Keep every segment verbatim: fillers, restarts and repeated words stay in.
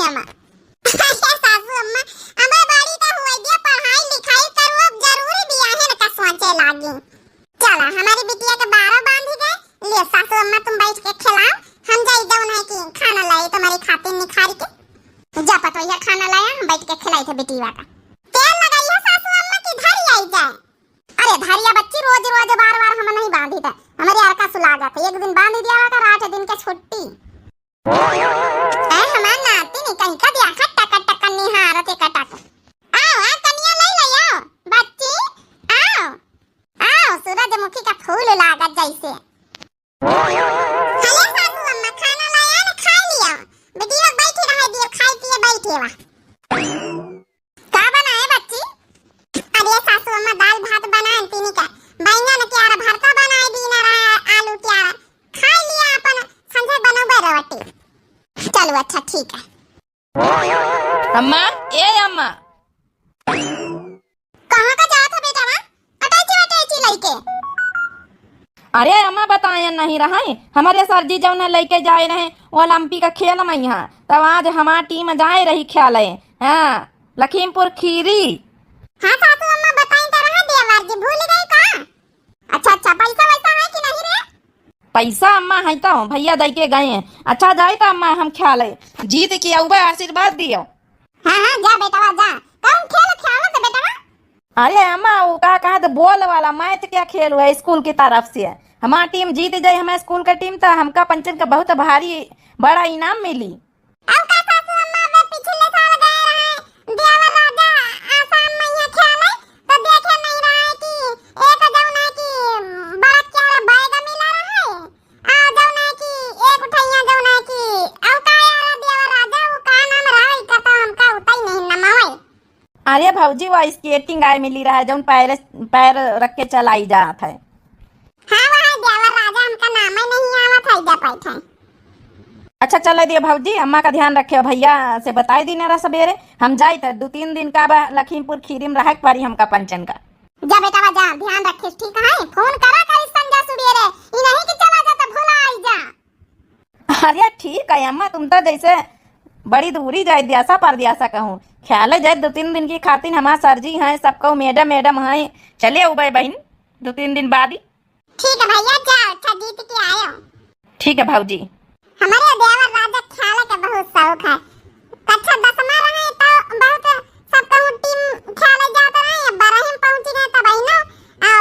अरे सासू अम्मा, हमार बड़ी का हुआ दिया, पढ़ाई लिखाई करू, अब जरूरी बियाहे न का सोचे लागी। चला, हमारी बिटिया के बारह बांधी गए। ले सासू अम्मा, तुम बैठ के खिलाओ, हम जाई जौन है कि खाना लाई तुम्हारी खातिर निखारी के। जा पतोहिया, खाना लाया, हम बैठ के खिलाई थे बिटिया का। तेल लगाई है सासू अम्मा की धरी आई जाए। अरे धरिया बच्ची, रोज रोज बार बार हम नहीं बांधी थे, हमारे यार का सुलागत है, एक दिन बांध दिया का, आठ दिन के छुट्टी। ए, हमार नातिन कनिका देखा टक टक निहारत एक टक। आओ, आओ, कनिया ले ले आओ, बच्ची, आओ, आओ, सूरजमुखी का फूल लागत जैसे। हले सासू अम्मा, खाना लाया न, खाई लिया। बेटी लोग बैठी रहे दियो, खाई पिए बैठे बा। का बनाए बच्ची? अरे सासू अम्मा, दाल भात बनाए तीनी का, बैंगन के आरा भरता बनाए दीना रहा, आलू के आरा। खाई लिया अपन, संझे बनौबे रोटी। चलो अच्छा ठीक है। अम्मा, ए अम्मा। कहाँ का जात है बेटा वा? अटैची वटैची लइके। अरे अम्मा, बताए नहीं रहे, हमारे सर जी जौन है लइके जाए रहे ओलंपिक खेल में यहाँ, तब आज हमार टीम जाए रही खेले, हाँ, लखीमपुर खीरी। हाँ सासू अम्मा, बताई तो रहा देवर जी, भूल गई का? अच्छा अच्छा, पैसा वैसा है कि नहीं रे? पैसा अम्मा है तो भैया दे के गए हैं। अच्छा जाए तो अम्मा हम खेले, जीत के अउबे आशीर्वाद दियो। हाँ हाँ, जा बेटवा जा। कौन खेल खेलत बेटवा? अरे अम्मा, वो का कहा तो बॉल वाला मैच क्या खेल हुआ है स्कूल की तरफ से। हमार टीम जीत जाए, हमारे स्कूल का टीम, तो हमका पंचन का बहुत भारी बड़ा इनाम मिली। अब का सासू अम्मा, अबे पिछले साल गए रहे देवर राजा आसाम में यहाँ खेले, तो देखे नहीं रहे कि एक जौन है कि बड़ा क्या बैग मिला रहे, आ जौन है कि एक उठैया जौन है कि, अब का यार देवर राजा, वो का नाम रहा, इका तो हमका उतई नहीं नमवे। अरे भौजी, वो स्केटिंग आए मिली रहा है, जौन पैर, पैर रख के चलाई जात है। हाँ, वह देवर राजा, हमका नाम ही नहीं आवत है, जा बैठे। अच्छा चले दियो भौजी, अम्मा का ध्यान रखे, भैया से बताई दीना रहा सबेरे, हम जाई त दो तीन दिन का बा लखीमपुर खीरी में रहे के पड़ी हमका पंचन का। जा बेटा जा, ध्यान रखिस, ठीक है, फोन करा करिस संझा सुबेरे, ई नहीं कि चला जा त भुला आई जा। अरे ठीक है अम्मा, तुम तो जैसे बड़ी दूरी जाए, द्यासा परद्यासा कहूँ, ख्याल है जाए दो तीन दिन की खातिर, हमार सर जी हैं, सबको मैडम मैडम हैं, चले अउबे बहिन दो तीन दिन बाद ही। ठीक है भैया, जाओ, अच्छा जीत के आयो। ठीक है भौजी। हमारे देवर राजा ख्याल के बहुत शौक है, कक्षा दसमा रहे तो बहुत सब कहूँ टीम ख्याल जात रहे, बारहवीं में पहुँच गए तब अइनो, आ,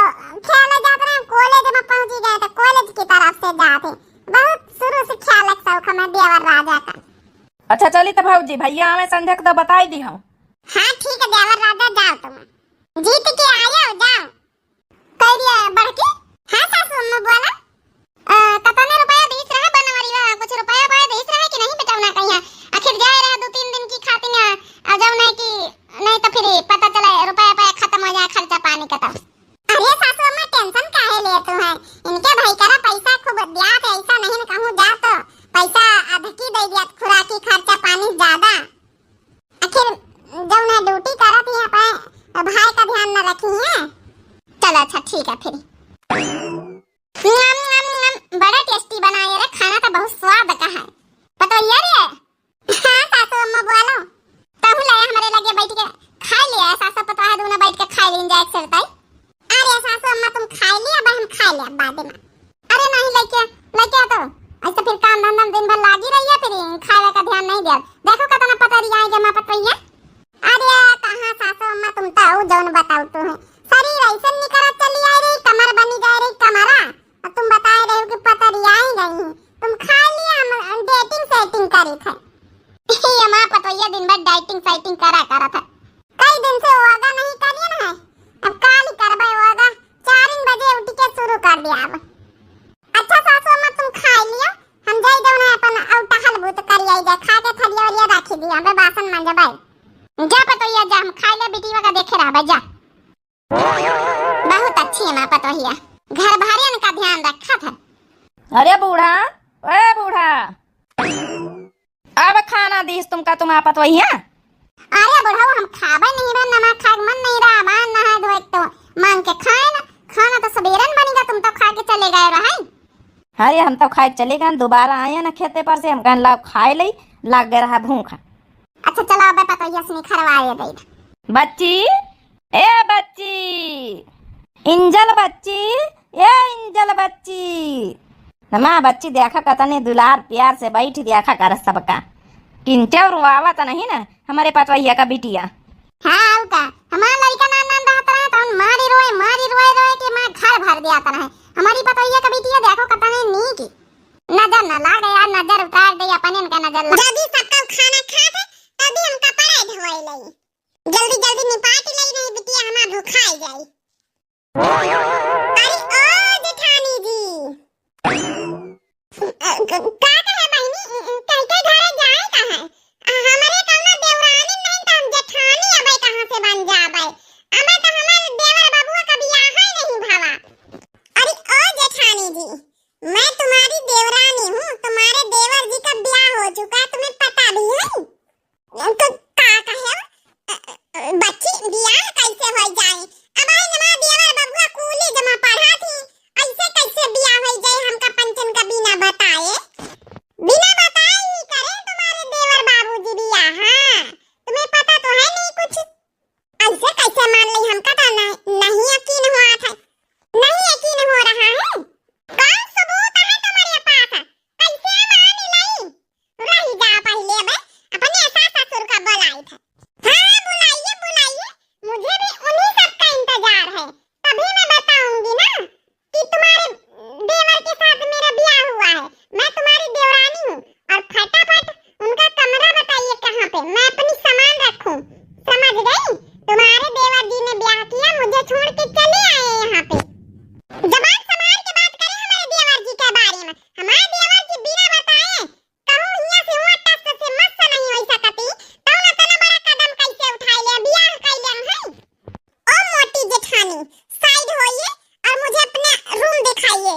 ख्याल जात रहे, कॉलेज में पहुँच गए तो कॉलेज की तरफ से जाते। बहुत शुरू से ख्याल के शौक हमें देवर राजा का। अच्छा चली तो भौजी, भैया आवे संझक तो बताई दी हम। हाँ ठीक है देवर राजा, जाओ तुम जीत के आयो, जाओ। कह दिया बड़की। हाँ सासू अम्मा बोला। अ, कतने रुपया दीस रहा बनवरिया, कुछ रुपया पाए दीस रहा कि नहीं बेटौना कहिया? आखिर जाए रहा दो तीन दिन की खातिर, आ जब नहीं कि, नहीं तो फिर पता चला रुपया पाए खत्म हो जाए, खर्चा पानी खत्म। अरे सासू अम्मा टेंशन काहे लेत है? इनके भाई करा पैसा खूब दिया थे, ऐसा नहीं न कहूँ जा तो पैसा अधकी दे दिया, खुराकी खर्चा पानी ज्यादा। आखिर जौन है ड्यूटी करत ही अपने भाई का ध्यान न रखी है। चलो अच्छा ठीक है फिर। नम, नम, नम, बड़ा टेस्टी बनाए रे खाना, तो बहुत स्वाद का है। पतोहिया रे। हाँ सासू अम्मा बोलो। तहू लाया हमारे लगे बैठ के खाई लिया, सासू पतोह दोनों बैठ के खाई लीन जाए एक सरताई। अरे सासू अम्मा तुम खाई लिया, अब हम खाई लिया बाद में। अरे नहीं लइके, लइके तो ऐसे फिर काम धंधा में दिन भर लागी रही है, फिर खावे का ध्यान नहीं दिया। देखो कितना पतरी आई जमा पतोहिया। अरे कहाँ सासू अम्मा, तुम तो आओ जौन बताओ तो है, शरीर ऐसे निकरा चली आई रही, कमर बनी जा रही कमरा, और तुम बताए रहे हो कि पतरी आई गई है। तुम खा लिया, हम डेटिंग सेटिंग करी थे। ये माँ पतोहिया दिन भर डाइटिंग साइटिंग करा करा था। कई दिन से योगा नहीं करिए ना है, अब काल ही करबे योगा। चार बजे उठ के शुरू कर दिया अब। अच्छा सासू अम्मा तुम खा लियो, हम जाई जौन है अपन और टहल बूत कर आई जाए, खा के थरिया वरिया रखी दिया, हमें बासन मांजबे। जा पतोहिया जा, हम खाई ले बिटिया का देखे रहबे जा। बहुत अच्छी है माँ पतोहिया, घर भरियन का ध्यान रखा था। अरे बूढ़ा, ए बूढ़ा, अब खाना दीस तुमका तुम आपत वही है? अरे बुढ़ऊ, हम खाबे नहीं बे, नमक खाए के मन नहीं रहा, हमार नहाए धोए के तो मांग के खाए ना, खाना तो सबेरन बनी गा, तुम तो खा के चले गए रहे। अरे हम तो खाए के चले गए, दोबारा आए ना खेते पर से, हम कहन लाओ खाए लई, लाग गए रहा भूखा। पतोहिया से निखरवाए दे। बच्ची, ए बच्ची, इंजल बच्ची, ए इंजल बच्ची। नमा बच्ची देखा कतने दुलार प्यार से बैठ देखा कर सबका। किंचे रोआवत नहीं ना हमरे पतोहिया का बिटिया। हाँ, अउ का? हमार लड़का नान नान रहत रहे, तउन मारी रोए, मारी रोए, रोए के मार घर भर दियात रहे। हमरी पतोहिया का बिटिया देखो कतने नीक। नजर न लागे यार, नजर उतार दे अपन इनका नजर ला। जब भी सबका खाना खात है, तब भी हम कपड़ा धोए लई। जल्दी जल्दी निपाट लई, नहीं बिटिया हमार भुखाई जाई। अरे ओ जेठानी जी, अ, क-, का कहे बहिनी, कह के घरे जाए का है? अ, हमरे कौनो देवरानी नहीं त हम जेठानी अबे कहाँ से बन जाबे? अबे त हमार देवर बबुआ का बियाह ही नहीं भवा। अरे ओ जेठानी जी, मैं तुम्हारी देवरानी हूँ, तुम्हारे देवर जी का ब्याह हो चुका है, तुम्हें पता भी है? तो का कहे? अ, अ, बच्ची, ब्याह कैसे हो जाए? अब आई नमा देवर बबुआ कूली जमा पढ़ा थी, ऐसे कैसे ब्याह हो जाए हमका पंचन का बिना बताए? बिना बताए ही करें तुम्हारे देवर बाबूजी ब्याह, हाँ? तुम्हें पता तो है नहीं कुछ। ऐसे कैसे मान ली? हमका तो न-, नहीं यकीन हुआ था, नहीं यकीन हो रहा है। कौन सबूत है तुम्हारे पास? कैसे मान ली? रही जा पहले बे, अपने सास ससुर का बुलाई था। हाँ, बुलाइए, बुलाइए, मुझे भी उन्हीं सब का इंतजार है, तभी मैं बताऊंगी ना कि तुम्हारे देवर के साथ मेरा ब्याह हुआ है। मैं तुम्हारी देवरानी हूँ और फटाफट उनका कमरा बताइए कहाँ पे, मैं अपनी सामान रखूँ, समझ गई? तुम्हारे देवर जी ने ब्याह किया, मुझे छोड़ के चले आए यहाँ पे। जबान संभाल के बात करें हमारे देवर जी के बारे में। हमारे देवर जी बिना बताए कहूँ हियाँ से हुआ टस से मस नहीं हो सकती, तब न इतना बड़ा कदम कैसे उठाई ले, ब्याह कैले है। ओ मोटी जेठानी, side होइए और मुझे अपने room दिखाइए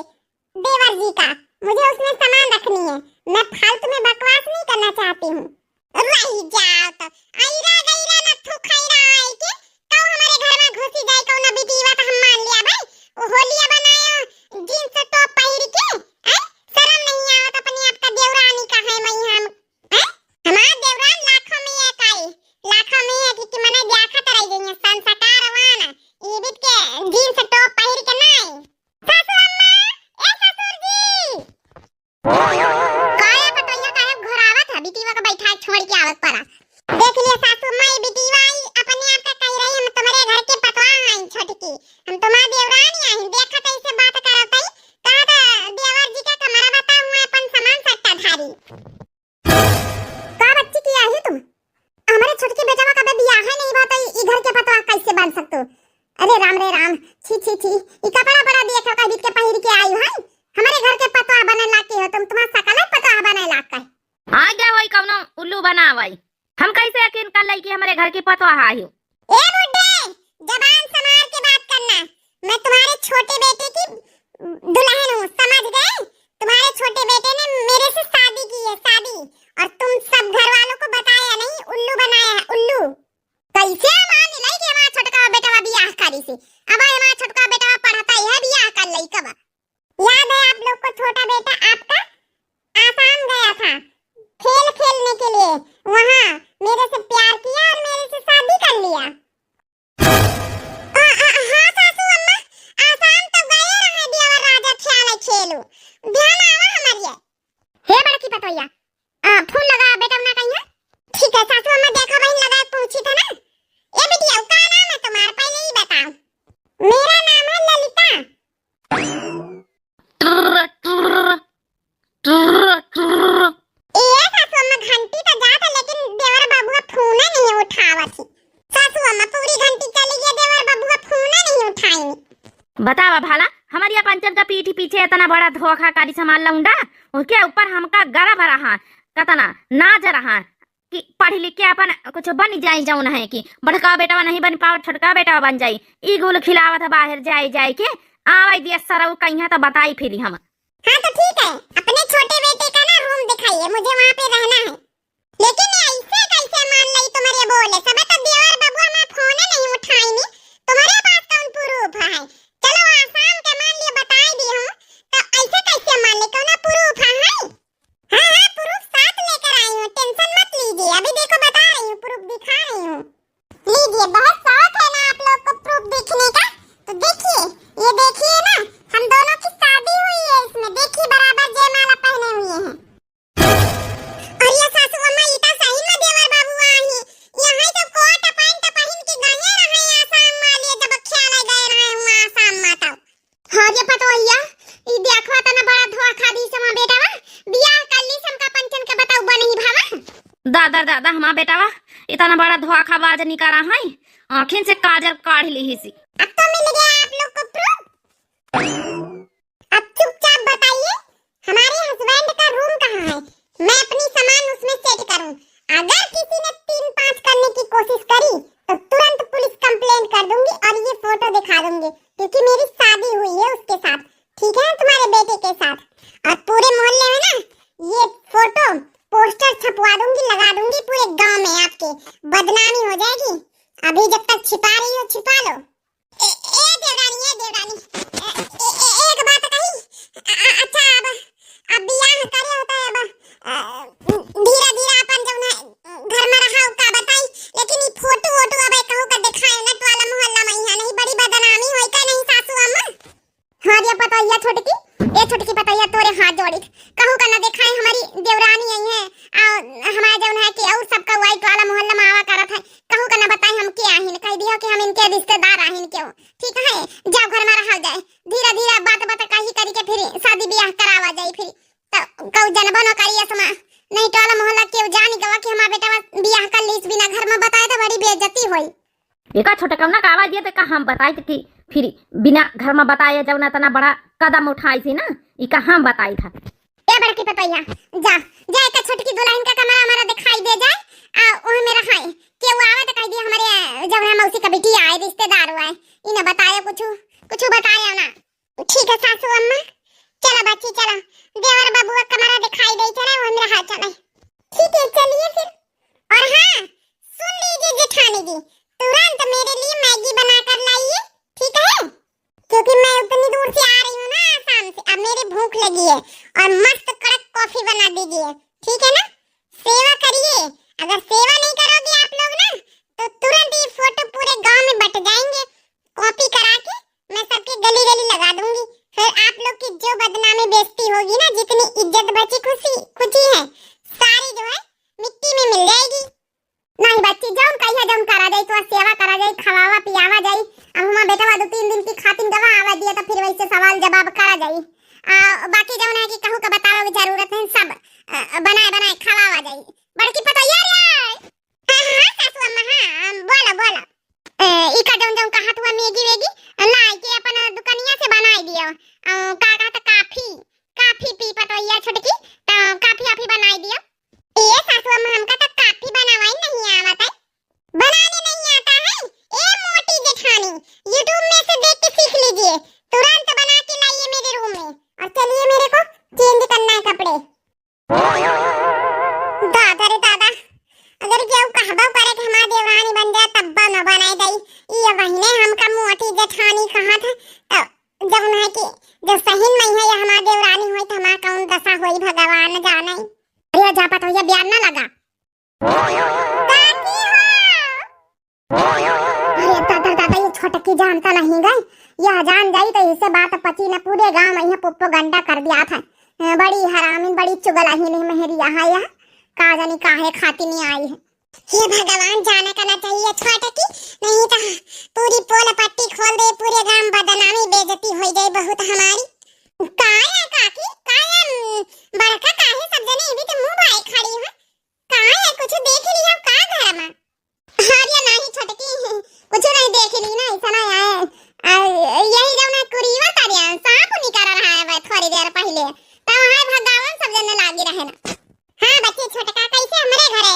देवर जी का, मुझे उसमें सामान रखनी है, मैं फालतू में बकवास नहीं करना चाहती हूँ। रही जाओ तो, ऐरा गैरा न थू खैरा आए के, कऊ हमारे घर में घुसी जाए कौनो बिटिया तो हम मान लिया भाई, वो होलिया बनायो jeans top पहिर के, हैं? शर्म नहीं आवत अपने आप का देवरानी का है मैं हम, हैं? हमार देवरान लाखों में एक आई, लाखों में एक कि मने देखत रह गई है, संस्कारवान, ई बीत के jeans top पहिर के ना आई। सासू अम्मा, ए ससुर जी। काहे पतोहिया काहे घोरावत है? बिटिया के बैठा छोड़ के आवत परा। देख लिए सासू अम्मा, ई बिटिया आई, अपने आप का कह रही, "हम तुम्हारे घर के पतवा हैं छोटकी, हम तुम्हार देवरानी आई, देखा कैसे बात करत है।" कहा था देवर जी का कमरा बता हुआ अपन सामान सट्टा धारी। का बच्ची किया है तुम? हमरे छोटकी बेटवा का अबे बियाह है नहीं बा, तो ई, ई घर के पतवा कैसे बन सकतो? अरे राम रे राम, छी, छी, छी, ई कपड़ा बड़ा देखा का बीत के पहिर के आई है, हमरे घर के पतवा बने लाग के हो तुम, तुम्हार सकल है पतवा बने लाग के। आ गया वही कौनो उल्लू बनावई, हम कैसे यकीन कर लई कि हमरे घर की पतवा आई हो? ए बुड्ढे, जबान संभाल के बात करना। मैं तुम्हारे छोटे बेटे की दुल्हन हूँ, समझ गए? तुम्हारे छोटे बेटे ने मेरे से शादी की है, शादी। और तुम सब घर वालों को बताया नहीं, उल्लू बनाया है, उल्लू। कैसे मान ली कि हमारा छोटका बेटवा बियाह करी से? अब हमारा छोटका बेटवा पढ़ता ही है, बियाह कर लई कब? याद है आप लोग को, छोटा बेटा आपका आसाम गया था खेल खेलने के लिए, वहाँ मेरे से प्यार किया और मेरे से शादी कर लिया। आ, आ, हाँ सासू अम्मा, आसाम तो गए रहे देवर राजा ख्याल है खेलू, ध्यान आवा हमारे। हे बड़की पतोहिया, आ, फोन लगा बेटा ना कहीं है। ठीक है सासू अम्मा, देखो बहन लगा पूछी था ना। ए बिटिया, का नाम है तुम्हारा, पहले ही बताओ। मेरा नाम है ललिता। टुर्र, टुर्र, टुर्र, टुर्र। ए सासू अम्मा, घंटी तो जात है, लेकिन देवर बबुआ फोन नहीं उठावत ही। सासू अम्मा, पूरी घंटी चली गई, देवर बबुआ फोन नहीं उठाई। बतावा भला, हमारी पंचन का पीठ पीछे इतना बड़ा धोखा करी हमार लौंडा, ओके ऊपर हमका गर्व रहा, कतना नाज रहा, कि पढ़ लिख के अपन कुछ बन जाई, जौन है कि बड़का बेटवा नहीं बन पावत, छोटका बेटवा बन जाई। ई गुल खिलावत है बाहर जाए जाए के, आवे दिया सरऊ कहीं तो बताई फिरी हम। हाँ तो ठीक है, अपने छोटे बेटे का ना room दिखाइए, मुझे वहाँ पे रहना है। लेकिन ये ऐसे कैसे मान लई तुम्हारे बोले, सबे तो देवर बबुआ मैं फोन नहीं उठाई नी, तुम्हारे पास कौन proof है? चलो आसाम के मान लियो बताई दी हूँ, तो ऐसे कैसे मान ले, कौन proof है? हाँ, हाँ, proof साथ लेकर आई हूँ, tension मत लीजिए। अभी देखो, बता रही हूँ, proof दिखा दादा, दादा, हमार बेटवा इतना बड़ा धोखाबाज निकरा है, आँखिन से काजर काढ़ लिहिसी। अब तो मिल गया आप लोग को proof। अब चुपचाप बताइए, हमारे husband का room कहाँ है? मैं अपनी सामान उसमें set करूँ। अगर किसी ने तीन पाँच करने की कोशिश करी तो तुरंत पुलिस complaint कर दूंगी और ये photo दिखा दूंगी, क्योंकि मेरी शादी हुई है उसके साथ, ठीक है, तुम्हारे बेटे के साथ। और पूरे मोहल्ले में ना ये photo poster छपवा दूंगी, लगा दूंगी पूरे गांव में, आपके बदनामी हो जाएगी। अभी जब तक छिपा रही हो, छिपा लो। ए, ए देवरानी, ए देवरानी, ए, ए, ए, एक बात कही, अ, अ, अच्छा, अब, अब बियाह करे होता है, अब, अ, धीरे धीरे अपन जौन है, घर में रहा, का बताई, लेकिन ई photo वोटो अब कहूँ का दिखाए ना, टोला मोहल्ला में यहाँ नहीं, बड़ी बदनामी होई का नहीं सासू अम्मा? हाँ रे पतोहिया छोटकी, ए छोटकी पतोहिया, तोरे हाथ जोड़ी, कहूँ का ना दिखाए, हमारी देवरानी आई है, आ, हमारे जौन है कि और सबका वाइट वाला मोहल्ला में आवा करत है, कहूँ का ना बताए हम के आहिन, कह दियो कि हम इनके रिश्तेदार आहिन क्यों, ठीक है, जाओ घर में रहा जाए, धीरे धीरे बात बात कही करी के फिर शादी ब्याह करावा जाए, फिर तो कहूँ जनबो न करी असमा, नहीं टोला मोहल्ला केहू जान गवा कि हमार बेटवा ब्याह कर लीस बिना घर में बताए तो बड़ी बेइज्जती होई। एका छोटकवना का आवाज दिया तो का हम बताई थी कि फिर बिना घर में बताए जौन इतना बड़ा कदम उठाई थी ना, ई का हम बताई था। ए बड़की पतोहिया, जा, जा एक छोटकी दुल्हन का कमरा हमारा दिखाई दे जाए, आ ओह में रहाए, केहू आवे तो कह दिया हमारे जौन है मौसी का बिटिया आए, रिश्तेदार हुआ है, ई ना बताए कुछ, कुछ बताए ना। ठीक है सासू अम्मा, चलो बच्ची चलो, देवर बबुआ कमरा दिखाई दे चला, वो मेरा हाथ चले। ठीक है चलिए फिर। और हाँ, सुन लीजिए जेठानी जी, तुरंत मेरे लिए मैगी बना कर लाइए, ठीक है, क्योंकि मैं उतनी दूर से आ रही हूँ ना आसाम से, अब मेरी भूख लगी है और मस्त कड़क कॉफी बना दीजिए, ठीक है ना? सेवा करिए, अगर सेवा नहीं करोगे आप लोग ना तो तुरंत ये फोटो पूरे गांव में बट जाएंगे, कॉपी करा के मैं सबके गली गली लगा दूंगी। फिर आप लोग की जो बदनामी बेइज्जती होगी ना, जितनी इज्जत बची खुशी खुची है, सारी जो है मिट्टी में मिल जाएगी। नहीं बच्ची, जौन कहिया जौन करा जाई, तो सेवा करा जाई, खवावा पियावा जाई। अब हमार बेटवा दो तीन दिन की खातिन गवा आवा दिया तो फिर वैसे सवाल जवाब करा जाई। आ, बाकी जौन है कि कहूँ का बतावे की जरूरत नहीं, सब अ, बनाए बनाए खवावा जाई। बड़की पतोहिया रे। हाँ, हाँ, सासू अम्मा, हाँ, बोलो, बोलो। ए, ई का जौन जौन कहत हुआ मैगी वैगी, लाई के अपन दुकनिया से बनाई दियो। अ, का कहत काफी, काफी पी पतोहिया छोटकी, त काफी आपी बनाई दियो। ए सासू अम्मा, हमका तो काफी बनावाई नहीं आवत है। बनाने नहीं आता है? ए मोटी जेठानी, YouTube में से देख के सीख लीजिए, तुरंत बना के लाइए मेरे रूम में और चलिए मेरे को चेंज करना है कपड़े। दादा रे दादा, अगर केहू कहबो करे कि हमार देवरानी बन जा, तब्बो न बनाए दई। ई बहिने हमका मोटी जेठानी कहत है, तो जब उन्हें कि जब सही में है या हमार देवरानी होई, तो हमार कौन दशा होई, भगवान जाने। अरे जा पतोहिया, बयान ना लगा। काकी हो। अरे दादा, दादा, ये छोटकी जान तो नहीं गई, यह जान जाई तो इसे बात पची न, पूरे गांव में यह प्रोपेगेंडा कर दिया था। अ, बड़ी हरामिन, बड़ी चुगलाहिन है मेहरी यहाँ यह, का जानी काहे खाती नहीं आई है। हे भगवान, जाने का ना चाहिए छोटकी, नहीं तो पूरी पोल पट्टी खोल दे, पूरे गांव बदनामी बेइज्जती हो जाए बहुत हमारी। का है काकी, का है, अम, बड़का काहे सब जने इबी तो मुंह बाए खड़ी हो? का है, कुछ देख लिया का घर में? अरे नहीं छोटकी, कुछ नहीं देख ली ना, ऐसा ना आए। आ, यही जब ना कुरीवा तारिया सांप निकल रहा है भाई थोड़ी देर पहले, तो वहाँ भगावन सब जने लागी रहे ना। हाँ बच्ची छोटका, कैसे हमरे घरे?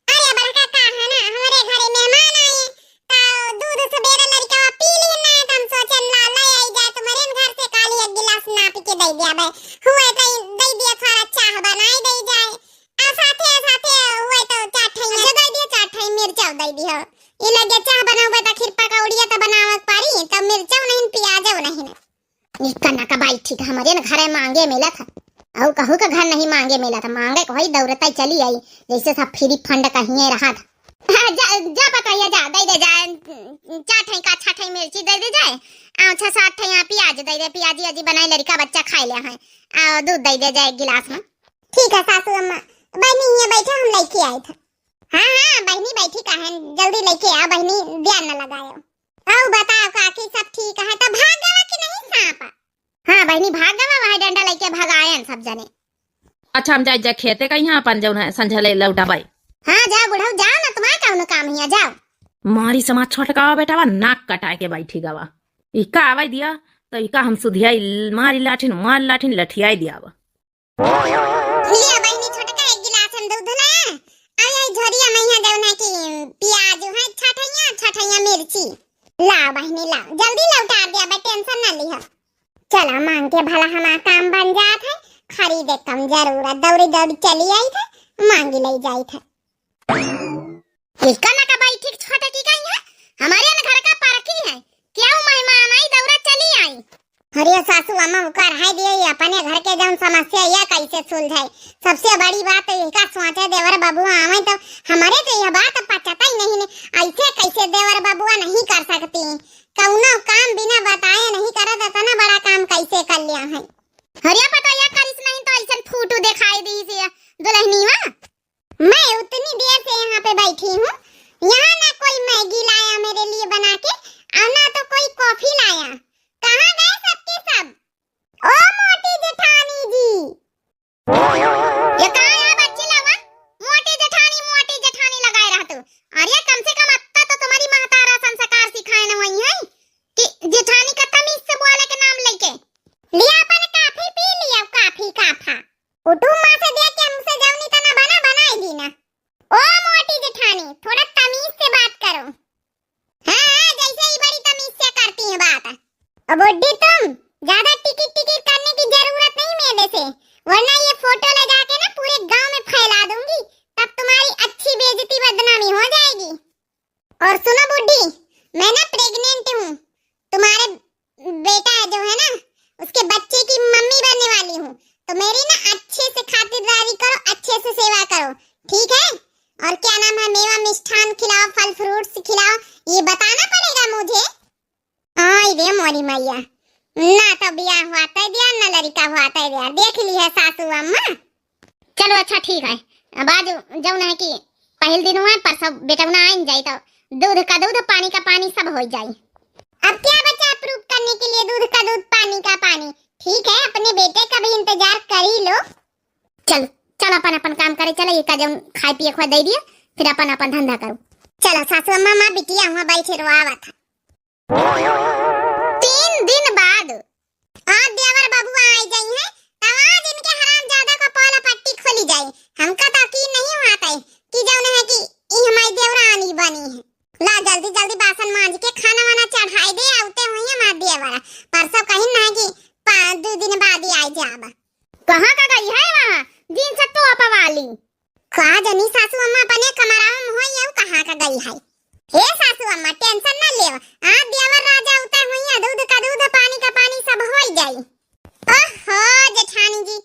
अरे बड़का का है ना, हमरे घरे मेहमान आए, तो दूध सवेरे लड़का पी ली ना, तो हम सोचन ला ले आई जाए तुम्हारे घर से, काली एक गिलास नाप के दे दिया बे, हुए तो दे दिया, थोड़ा चाह बनाए दे जाए। आ, साथे, साथे हुए तो चार ठई, अच्छा, दे दिया, चार ठई मिर्चा दे दिया। ये लगे चाह बनावे तो खीर पकौड़िया तो बनावे के पारी, तो मिर्चा नहीं, प्याज नहीं। ई कना का बाई ठीक हमरे न घरे मांगे मिला था। अउ कहू का घर नहीं मांगे मिला था, मांगे को होई दौड़ता ही चली आई, जैसे सब फ्री फंड कहिए रहा था। हाँ, जा, जा पतोहिया, जा, दे दे, जा, चार ठई का, छह ठई मिर्ची दे दे जाए, आ, छह सात ठई यहाँ प्याज दे दे, प्याजी अजी बनाए, लड़का बच्चा खाए ले हैं, आ, दूध दे दे जाए गिलास में। ठीक है सासू अम्मा, बहनी हियाँ बैठा, हम लेके आए थे। हाँ, हाँ, बहनी बैठी का है, जल्दी लेके आओ बहनी, ध्यान न लगायो। औ बताओ काकी, सब ठीक है? तो भाग गवा कि नहीं सांप? हाँ बहनी, भाग गवा, वह डंडा लेके भगायन सब जने। अच्छा, हम जाई जा खेते का, यहाँ अपन जौन है संझा ले लौटाबाई। हाँ, जाओ बुढ़ऊ, जाओ ना, तुम्हारा कौनो काम हिया, जाओ। मारी समाज छोटका बेटावा नाक कटाए के बैठी गवा। ई का आवाई दिया, तो ई का हम सुधियाई मारी लाठिन, मारी लाठिन लठियाई दिया बा। लिया बहिनी छोटका एक गिलास हम दूध ले, आ यही झोरिया में यहाँ जौन है कि प्याज है, छठैया, छठैया मिर्ची। लाओ बहिनी लाओ, जल्दी लौटा दिया बा, tension ना लिहा। चला मांग के भला हमार काम बन जात है, खरीदे कम जरूरत, दौड़ी दौड़ी चली आई थे, मांगी ले जाई थे। इका ना का बैठी छोटे की कहीं है, हमारे न घर का परकी है, क्या वो मेहमान आई दौरा चली आई। अरे सासू अम्मा उकर है दिए, ये अपने घर के जौन समस्या या कैसे सुलझाए। सबसे बड़ी बात तो इनका सोचे देवर बबुआ आवे तो हमारे तो यह बात पचता ही नहीं ने, ऐसे कैसे देवर बबुआ नहीं कर सकती, कौनो काम बिना बताए नहीं करत, इतना बड़ा काम कैसे कर लिया है। हरिया पता या करिस नहीं तो ऐसन फोटो दिखाई दी से दुल्हनीवा। मैं उतनी देर से यहाँ पे बैठी हूँ, यहाँ ना कोई मैगी लाया मेरे लिए बना के, और ना तो कोई कॉफी लाया। कहाँ गए सबके सब? ओ मोटी जेठानी जी। ये कहाँ यहाँ बच्ची लावा? मोटी जेठानी, मोटी जेठानी लगाए रह तू। अरे कम से कम अत्ता तो तुम्हारी महतारा संस्कार सिखाए न हुई है कि जेठानी का तमीज से बोले के नाम लेके। लिया अपन कॉफी पी लिया, कॉफी काफा। उठू माँ से देख के हमसे जौनी तना बना बनाई दी ना। ओ मोटी जेठानी, थोड़ा तमीज से बात करो। हाँ, हाँ, जैसे ही बड़ी तमीज से करती हैं बात। अब बुड्ढी तुम, ज्यादा टिकिट टिकिट करने की जरूरत नहीं मेरे से, वरना ये फोटो ले जाके ना पूरे गांव में फैला दूंगी, तब तुम्हारी अच्छी बेइज्जती बदनामी हो जाएगी। और सुनो बुड्ढी, मैं ना pregnant हूँ, तुम्हारे बेटा जो है ना, उसके बच्चे की मम्मी बनने वाली हूँ, तो मेरी ना अच्छे से खातिरदारी करो, अच्छे से सेवा करो, ठीक है? और क्या नाम है, मेवा मिष्ठान खिलाओ, फल fruits खिलाओ, ये बताना पड़ेगा मुझे। आई रे मोरी मैया, ना तो बियाह हुआ तय दिया, ना लड़का हुआ तय दिया, देख ली है सासू अम्मा। चलो अच्छा ठीक है, अब आज जौन है कि पहिल दिन हुआ है, परसों बेटौना आइन जाई तो दूध का दूध, पानी का पानी सब हो जाई। अब क्या बचा proof करने के लिए, दूध का दूध, पानी का पानी। ठीक है, अपने बेटे का भी इंतजार कर ही लो। चल, चल अपन अपन काम करे, चल ये का जौन खाए पिए खुआ दे दिया, फिर अपन अपन धंधा करो। चलो सासू अम्मा, माँ बिटिया हुआ बैठे रोआवा था। तीन दिन बाद आज देवर बबुआ आई जाई हैं, तब आज इनके हरामजादा का पोला पट्टी खोली जाई। हमका तो यकीन नहीं होता है कि जौन है कि ई हमारी देवरानी बनी है। ला जल्दी जल्दी बासन मांज के खाना वाना चढ़ाई दे, आउते हुई है हमार देवर। परसों कहीं ना कि पा-, दो दिन बाद ही आई जाब। कहाँ का गई है वहाँ जींस टॉप वाली? का जनी सासू अम्मा अपने कमरा में होई, यू कहाँ का गई है? हे सासू अम्मा, tension ना लेव, आज देवर राजा उतर हुई है, दूध का दूध, पानी का पानी सब हो जाई। ओहो जेठानी जी,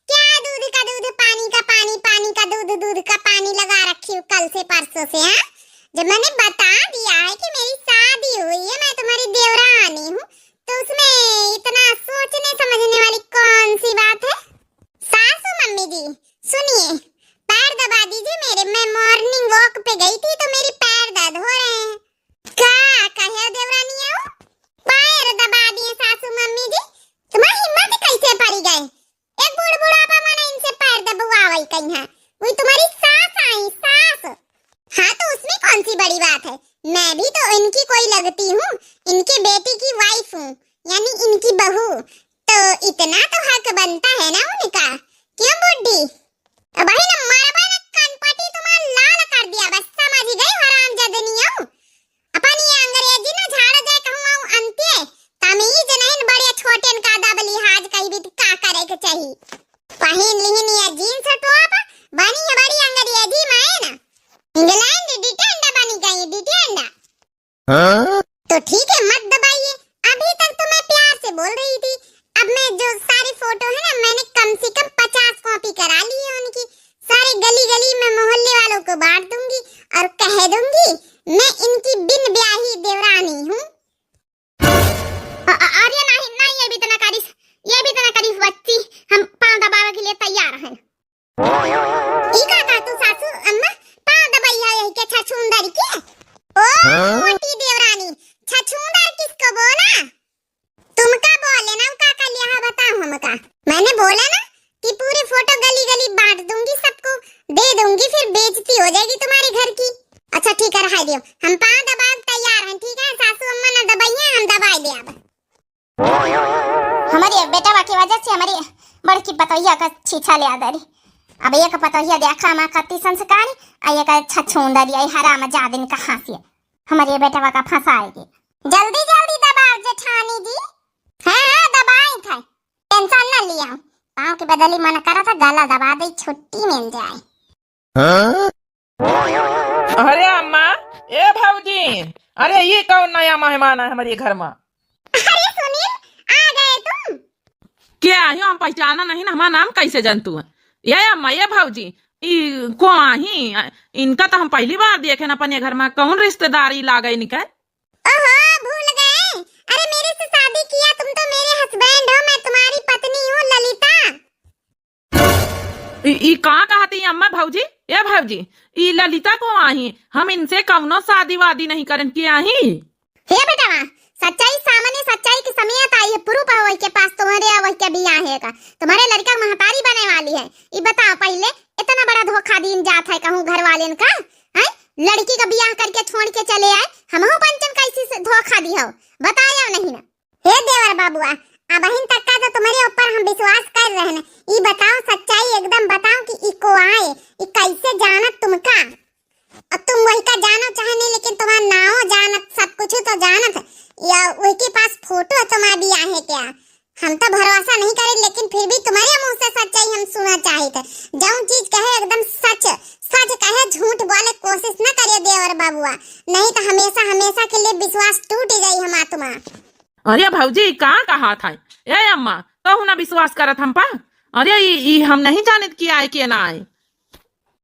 क्या दूध का दूध, पानी का पानी, पानी का दूध, दूध का पानी लगा रखी हूँ कल से परसों से, हाँ? जब मैंने बता दिया है कि मेरी शादी हुई है, मैं तुम्हारी देवरानी हूँ, तो उसमें इतना सोचने समझने वाली कौन सी बात है? सासू मम्मी जी, सुनिए, पैर दबा दीजिए मेरे, मैं morning walk पे गई थी तो मेरी पैर दर्द हो रहे हैं। का कहे देवरानी आओ? पैर दबा दिए सासू मम्मी जी, तुम्हारी हिम्मत कैसे पड़ी गए? एक बूढ़ बुढ़ापा माने इनसे पैर दबवावई कहीं है, वही तुम्हारी सास आई, सास। हाँ तो उसमें कौन सी बड़ी बात है, मैं भी तो इनकी कोई लगती हूँ, इनके बेटी की wife हूँ, यानी इनकी बहू, तो इतना तो हक बनता है ना उनका, क्यों बुड्ढी? अब वही न मरबे न कनपटी तुम्हार लाल कर दिया, बस समझ गई हरामजादनियो। अपन ये अंग्रेजी न झाड़ जाए कहूँ आऊ अंत्य, तमीज नहीं बड़े छोटेन का अदब लिहाज कहीं भी का करे के चाहिए। पहिन लिहिन ये jeans top, बनी है बड़ी अंग्रेजी मायन। England डिटेंड बनी गई, डिटेंड। हाँ? तो ठीक है, मत दबाइए। अभी तक तो मैं प्यार से बोल रही थी, अब मैं जो सारी फोटो है ना, मैंने कम से कम पचास कॉपी करा ली है उनकी। सारे गली गली में मोहल्ले वालों को बांट दूंगी और कह दूंगी, मैं इनकी बिन ब्याही देवरानी हूँ। अ-, अ-, अरे नहीं, नहीं, ये भी तो ना करिस, ये भी तो ना करिस बच्ची, हम पाँव दबावे के लिए तैयार हैं। ई का कहा तू सासू अम्मा, पाँव दबाई है यही के छछूंदर के? ओ हाँ? मोटी देवरानी, छछूंदर किसको बोला? तुमका बोले ना, का कर लिया है बताओ हमका। मैंने बोला ना कि पूरी फोटो गली गली हो जाएगी तुम्हारे घर की। अच्छा ठीक है, रहाई दियो, हम पाँव दबाए तैयार हैं, ठीक है? सासू अम्मा ना दबाई हैं, हम दबाई दे अब। हमारे बेटवा की वजह से हमारी बड़की पतोहिया का छीछा ले आदरी। अब एक पतोहिया देखा हमार कत्ती संस्कारी, आ एक छछूंदरी, आई हरामजादिन कहाँ से हमारे बेटवा का फंसाएगी। जल्दी जल्दी दबाओ जेठानी जी। हाँ हाँ, दबाई थे, टेंशन ना लिया। पाँव के बदली मन करा था गला दबा दे, छुट्टी मिल जाए। हाँ? अरे अम्मा, ए भौजी, अरे ये कौन नया मेहमान है हमारे घर में? अरे सुनील, आ गए तुम? क्या आही हो, हम पहचाना नहीं ना, हमारा नाम कैसे जानतू है? ये अम्मा, ये भौजी, ई को आही? इनका तो हम पहली बार देखे ना अपने घर में, कौन रिश्तेदारी लागे इनके? ओहो, भूल गए? अरे मेरे से शादी किया तुम तो मेरे husband हो, मैं तुम्हारी पत्नी हूँ ललिता। ई, ई का कहती अम्मा भौजी? ए भौजी, ई ललिता को आही? हम इनसे कौनो शादी वादी नहीं करन के आही। हे बेटवा, सच्चाई सामने, सच्चाई के समेत आई है, proof है वही के पास तुम्हारे और वही के बियाह है का। तुम्हारे लड़का महतारी बने वाली है। ई बताओ पहले, इतना बड़ा धोखा दीन जात है कहूँ घर वालेन का, हैं? लड़की का बियाह करके छोड़ के चले आए, हमहू पंचन कैसी से धोखा दी हो, बताया नहीं ना। हे देवर बाबुआ, अबहिन तक का तो तुम्हारे ऊपर हम विश्वास कर रहे हैं। ई बताओ सच्चाई एकदम बताओ कि ई को आए, ई कैसे जानत तुमका? अब तुम वही का जानो चाहे नहीं, लेकिन तुम्हारा नाव जानत, सब कुछ तो जानत है। या वही के पास फोटो है तुम्हारा बियाह है क्या? हम तो भरोसा नहीं करे, लेकिन फिर भी तुम्हारे मुंह से सच्चाई हम सुना चाहित है। जौन चीज कहे एकदम सच, सच कहे, झूठ बोले कोशिश न करे देवर बाबुआ, नहीं तो हमेशा हमेशा के लिए विश्वास टूट जाई हमार तुम्हार। अरे भौजी, का कहा था? ए अम्मा, तहु ना विश्वास करत हम पा। अरे ई, ई हम नहीं जानित कि आए के ना आए।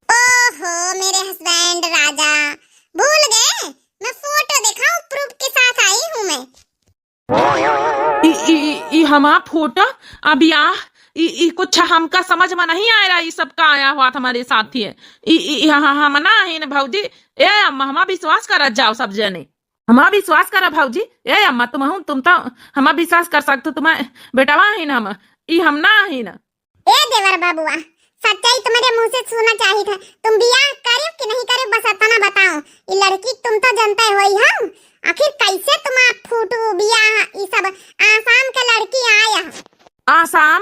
ओहो, मेरे husband राजा, भूल गए? मैं फोटो दिखाऊं, proof के साथ आई हूँ मैं। ई, ई, ई, ई हमार फोटो, अब या, ई, ई कुछ हमका समझ में नहीं आ रहा, ई सब का आया हुआ था हमारे साथ ही है। ई, ई, ई, हाँ, हाँ, हम ना है न भौजी। ए अम्मा, हमार विश्वास करत जाओ सब जने। हमार विश्वास करा भौजी। ए अम्मा, तुम हूँ, तुम तो हमार विश्वास कर सकते, तुम्हारे बेटवा ही ना हम, ई हम ना ही ना। ए देवर बाबुआ, सच्चाई तुम्हारे मुंह से सुना चाहिए था। तुम बियाह करे कि नहीं करे, बस इतना बताओ। ई लड़की तुम तो जानते हो ही हम, आखिर कैसे तुम्हारा फोटो बियाह ई सब आसाम के लड़की आया? आसाम?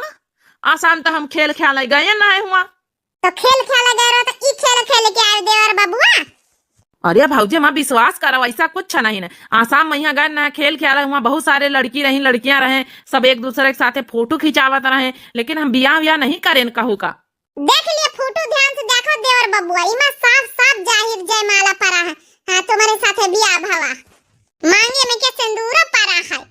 आसाम तो हम खेल खेले गए ना है हुआ। तो खेल खेले गए रहो तो ई खेल खेल के आए देवर बबुआ। अरे भौजी, हमार विश्वास करो, ऐसा कुछ नहीं है। आसाम में यहाँ गए ना, खेल खेले, वहाँ बहुत सारे लड़की रही, लड़कियां रहे, सब एक दूसरे के साथे फोटो खिंचावत रहे, लेकिन हम बियाह वियाह नहीं करेन कहू का। देख लिए फोटो, ध्यान से देखो देवर बबुआ, इमा साफ साफ जाहिर जयमाला परा है। हाँ, तुम्हारे साथे बियाह भवा, मांगे में के सिंदूर परा है।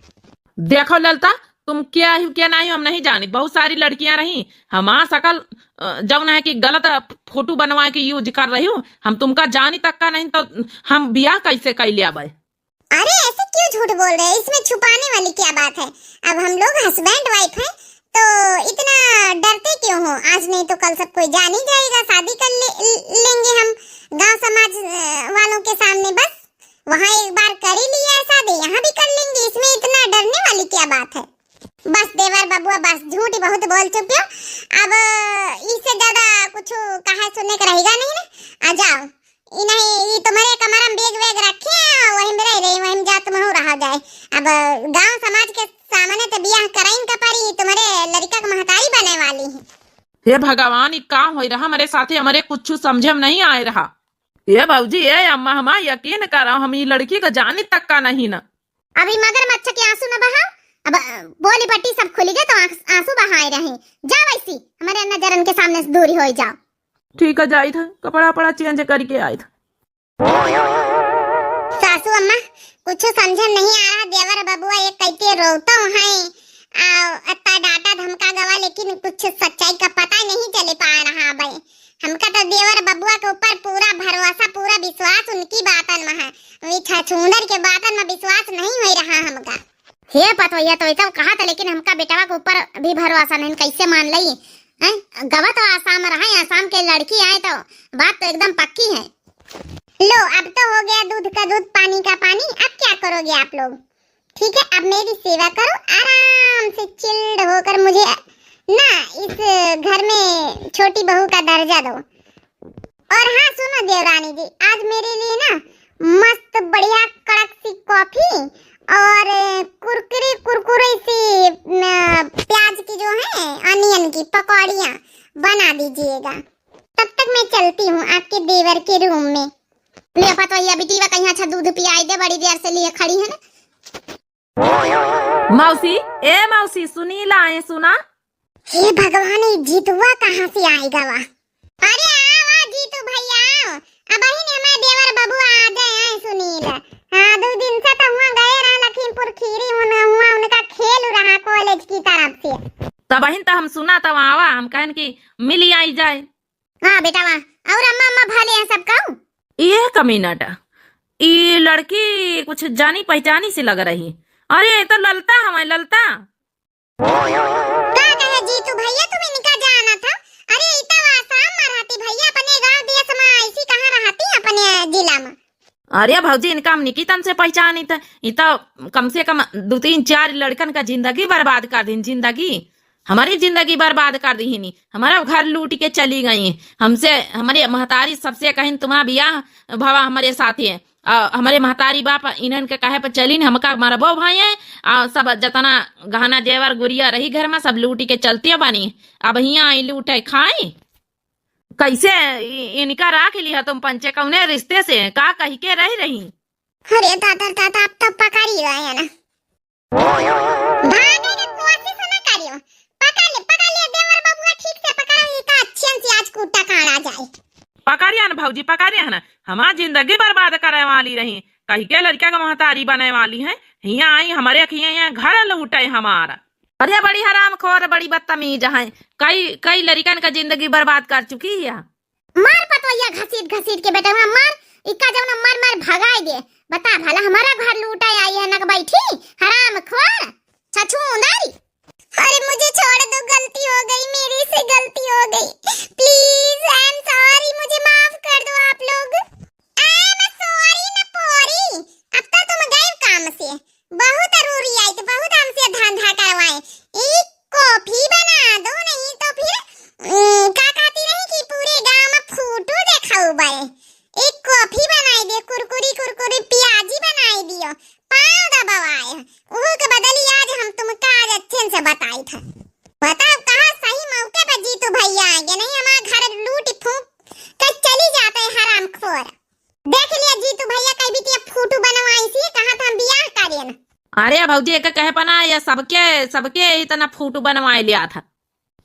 देखो ललता, तुम क्या ही क्या नहीं हो, हम नहीं जानित। बहुत सारी लड़कियां रही, हमार शकल, अ, जौन है कि गलत फोटो बनवा के use कर रही हो, हम तुमका जानी तक का नहीं, तो हम बियाह कैसे कैले अबे? अरे ऐसे क्यों झूठ बोल रहे हैं? इसमें छुपाने वाली क्या बात है? अब हम लोग husband wife हैं, तो इतना डरते क्यों हो? आज नहीं तो कल सब कोई जान ही जाएगा, शादी कर ले, लेंगे हम गांव समाज, अ, वालों के सामने। बस वहाँ एक बार कर ही लिया है शादी, यहाँ भी कर लेंगे, इसमें इतना डरने वाली क्या बात है? बस देवर बबुआ, बस, झूठ ही बहुत बोल चुके हो। अब इससे ज्यादा कुछ कहा सुनने का रहेगा नहीं ना। आ जाओ, ई नहीं, ई तुम्हारे कमरा में bag वैग रखे हैं, वहीं में रह रही, वहीं में जा तुम हो रहा जाए। अब गांव समाज के सामने तो बियाह कराइन का परी, तुम्हारे लड़का के महतारी बने वाली है। हे भगवान, ई का होई रहा हमारे साथे, हमारे कुछ समझे में नहीं आए रहा। ए भौजी, ए अम्मा, हमार यकीन करो, हम ई लड़की का जानी तक का नहीं ना। अभी मगरमच्छ के आंसू न बहाओ। अब, अ, बोली पट्टी सब खुली गए तो आंस-, आंसू बहाए रहे। जाओ ऐसी, हमारे नजरन के सामने से दूरी होई जाओ। ठीक है, जाई था, कपड़ा वपड़ा change करके आई था। सासू अम्मा, कुछ समझ में नहीं आ रहा, देवर बबुआ एक कैसे रोतो हैं, आ, अत्ता डांटा धमका गवा, लेकिन कुछ सच्चाई का पता नहीं चले पा रहा भाई। हमका तो देवर बबुआ के ऊपर पूरा भरोसा, पूरा विश्वास उनकी बातन में है। वे छछूंदर के बातन में विश्वास नहीं हो रहा हमका। हे पतोहिया, तो ऐसा कहा था, लेकिन हमका बेटवा के ऊपर भी भरोसा नहीं, कैसे मान लई? हैं? गवा तो आसाम रहा, आसाम के लड़की आए तो बात तो एकदम पक्की है। लो, अब तो हो गया दूध का दूध, पानी का पानी, अब क्या करोगे आप लोग? ठीक है, अब मेरी सेवा करो, आराम से chilled होकर मुझे ना इस घर में छोटी बहू का दर्जा दो। और हाँ, सुनो देवरानी जी, आज मेरे लिए ना मस्त बढ़िया कड़क सी कॉफी और कुरकुरे, कुरकुरे सी, न, प्याज की जो है, अनियन की पकौड़ियाँ बना दीजिएगा। तब तक मैं चलती हूँ आपके देवर के रूम में। ले पतोहिया बिटिया, कहीं अच्छा दूध पियाई दे, बड़ी देर से लिए खड़ी है ना। मौसी, ए मौसी, सुनीला, ए सुना। हे भगवान, ई जीतुआ कहाँ से आइगा वा? अरे आवा जीतू भैया, आवा। अबहिन हमार देवर बबुआ आ जाए हैं सुनील। हाँ, दो दिन से तो हुआ गए रहा लखीमपुर खीरी, उन, हुआ उनका खेल रहा कॉलेज की तरफ से। तबहिन तो हम सुना तब आवा, हम कहन कि मिली आई जाए। हाँ बेटा वाह, और अम्मा अम्मा भले हैं सब कहू? ये कमीनाटा, ई लड़की कुछ जानी पहचानी सी लग रही। अरे ये तो ललता हमारे ललता। का कहे जीतू भैया, तुम इनका जाना था? अरे ई तो आसाम में रहती भैया, अपने गांव देश में ऐसी कहाँ रहती अपने जिला में? अरे भौजी, इनका हम निकितन से पहचानी थे। ई तो कम से कम दो तीन चार लड़कन का जिंदगी बर्बाद कर दीन, जिंदगी। हमारी जिंदगी बर्बाद कर दीहिनी, हमारा घर लूट के चली गई। हमसे, हमारे महतारी सबसे कहिन, "तुम्हारा बियाह भवा हमारे साथे।" आ, हमारे महतारी बाप इन्हन के कहे पर चलिन, "हमका मरबो भाई है।" आ, सब जतना गहना जेवर गुरिया रही घर में, सब लूट के चलते बानी। अब हियाँ आई लूटे खाई। कैसे इ-, इनका राख लिया तुम पंचे, कौने रिश्ते से, का कही के रह रही? अरे दादा, दादा, आप तो पकड़ ही रहे हैं ना। भागे के कोशिश न करियो। पकड़ ले, पकड़ ले, देवर बबुआ, ठीक से पकड़, इनका अच्छे से आज कूटा काढ़ा जाए। पकड़िया न भौजी, पकड़िया न, हमार जिंदगी बर्बाद करे वाली रही, कही के लड़का का महतारी बने वाली है, हियाँ आई हमारे अखियाँ, हियाँ घर लूटे हमारा। अरे बड़ी हरामखोर, बड़ी बदतमीज है, कई, कई लड़कन का जिंदगी बर्बाद कर चुकी है। मार पतोहिया घसीट घसीट के बेटा, वहाँ मार, इक्का जौना मार मार भगाई दे। बता भला, हमारा घर लूटा आई है ना बैठी, हरामखोर, छछूंदर। अरे मुझे छोड़ दो, गलती हो गई, मेरे से गलती हो गई। Please, I am sorry, मुझे माफ कर दो आप लोग। I am sorry न पोरी, अब तो तुम गए काम से। बहुत रूरी आई तो बहुत हमसे धंधा करवाए। एक कॉफी बना दो, नहीं तो फिर, उम, का कहती रही कि पूरे गांव में फोटो देखाऊ बाए। एक कॉफी बनाई दे, कुरकुरी कुरकुरी प्याजी बनाई दियो, पाँव दबावाए। ओहू के बदली आज हम तुमका आज अच्छे से बताई था। बताओ, कहा सही मौके पर जीतू भैया आएंगे, नहीं हमारा घर लूट फूंक के चली जाते हरामखोर। देख लिया जीतू भैया, कई बिटिया फोटो बनवाई सी, कहा था हम बियाह करेन। अरे भौजी, एक कहे पना, ये सबके, सबके इतना फोटो बनवाए लिया था।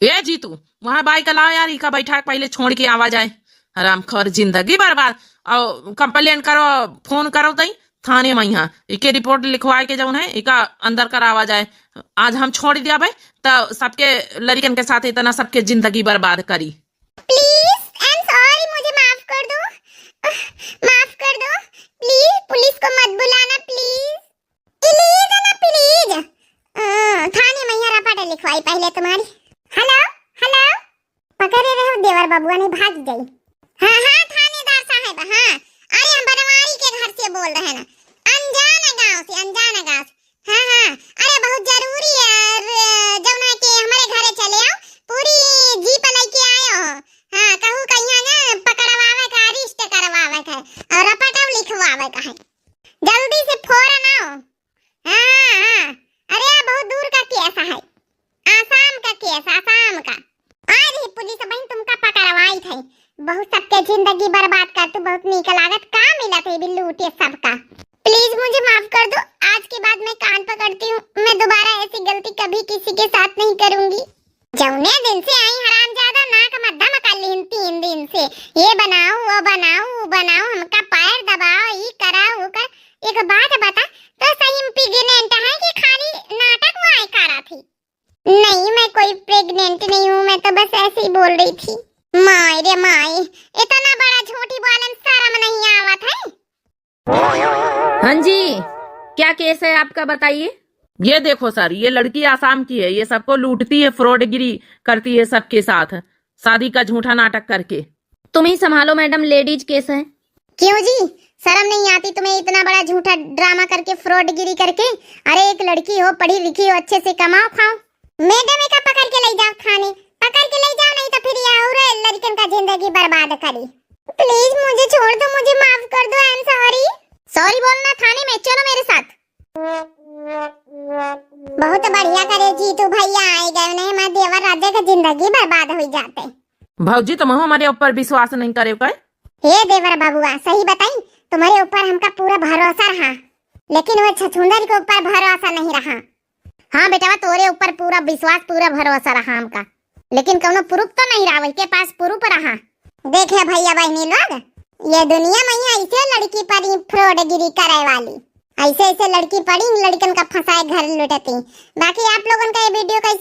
ए जीतू, वहाँ बाइक लाओ यार, इका बैठा के पहले छोड़ के आवा जाए। हरामखोर, जिंदगी बर्बाद। और complain करो, फोन करो तई थाने में, यहाँ इके रिपोर्ट लिखवाए के जौन है, इका अंदर करावा जाए। आज हम छोड़ दिया भाई, तो सबके लड़िकन के साथ इतना सबके जिंदगी बर्बाद करी। Please, I am sorry, मुझे माफ कर दो, माफ कर दो, please, पुलिस को मत बुलाना, please। Please ना, please। अ, थाने में यहाँ रपाटा लिखवाई पहले तुम्हारी। Hello, hello। पकड़े रहो, देवर बबुआ नहीं भाग जाई। हाँ, हाँ, थानेदार साहब, हाँ। अरे, हम बनवारी के घर से बोल रहे हैं ना। अनजान गांव से, अनजान गांव से। हाँ, हाँ। अरे, बहुत जरूरी है, और, अ, जौना के हमारे घरे चले आओ, पूरी जीप लेके आयो हो। हाँ, कहू कहिया ना पकड़वावे का, arrest करवावे का, और रपटव लिखवावे का है। जल्दी से फौरन आओ। हाँ, हाँ। अरे, बहुत दूर का केस है, आसाम का केस, आसाम का। आज ही पुलिस बहन तुमका पकड़वाई थे। बहुत सबके जिंदगी बर्बाद कर तू, बहुत नीक लागत, का मिलत है बिल्लू उठे सबका। Please मुझे माफ कर दो, आज के बाद मैं कान पकड़ती हूँ, मैं दोबारा ऐसी गलती कभी किसी के साथ नहीं करूंगी। जौने दिन से आई हरामजादा, नाक मद्दा मका लीन तीन दिन से, ये बनाओ, वो बनाओ, वो बनाओ, हमका पैर दबाओ, ई करा, वो कर। एक बात बता, तो सही में pregnant है कि खाली नाटक वाई करा थी? नहीं, मैं कोई pregnant नहीं हूँ, मैं तो बस ऐसे ही बोल रही थी। माय रे माय, इतना बड़ा झूठी बोले में शर्म नहीं आवत है? हाँ जी, क्या केस है आपका, बताइए। ये देखो सर, ये लड़की आसाम की है, ये सबको लूटती है, फ्रॉडगिरी करती है सबके साथ, शादी का झूठा नाटक करके। तुम ही संभालो मैडम, लेडीज केस है। क्यों जी, शर्म नहीं आती तुम्हें इतना बड़ा झूठा ड्रामा करके, फ्रॉडगिरी करके? अरे एक लड़की हो, पढ़ी लिखी हो, अच्छे से कमाओ खाओ। मैडम एका पकड़ के ले जाओ थाने, पकड़ के ले जाओ, नहीं तो फिर ये और लड़कन का जिंदगी बर्बाद करी। प्लीज मुझे छोड़ दो, मुझे माफ कर दो, आई एम सॉरी। सॉरी बोलना थाने में, चलो मेरे साथ। बहुत बढ़िया करे जीतू भैया आए गए, नहीं हमारे देवर राजा का जिंदगी बर्बाद हो जाते। भौजी, तुम हमारे ऊपर विश्वास नहीं करे का? हे देवर बबुआ, सही बताई, तुम्हारे ऊपर हमका पूरा भरोसा रहा, लेकिन वो छछूंदर के ऊपर भरोसा नहीं रहा। हाँ बेटवा, तोरे ऊपर पूरा विश्वास, पूरा भरोसा रहा हमका, लेकिन कौनो प्रूफ तो नहीं रहा, वही के पास प्रूफ रहा। देखे भैया बहनी लोग, ये दुनिया में ही ऐसे लड़की पड़ी फ्रॉडगिरी करे वाली, ऐसे ऐसे लड़की पड़ी, लड़कन का फंसाए घर लुटती। बाकी आप लोगन का ये वीडियो कैसे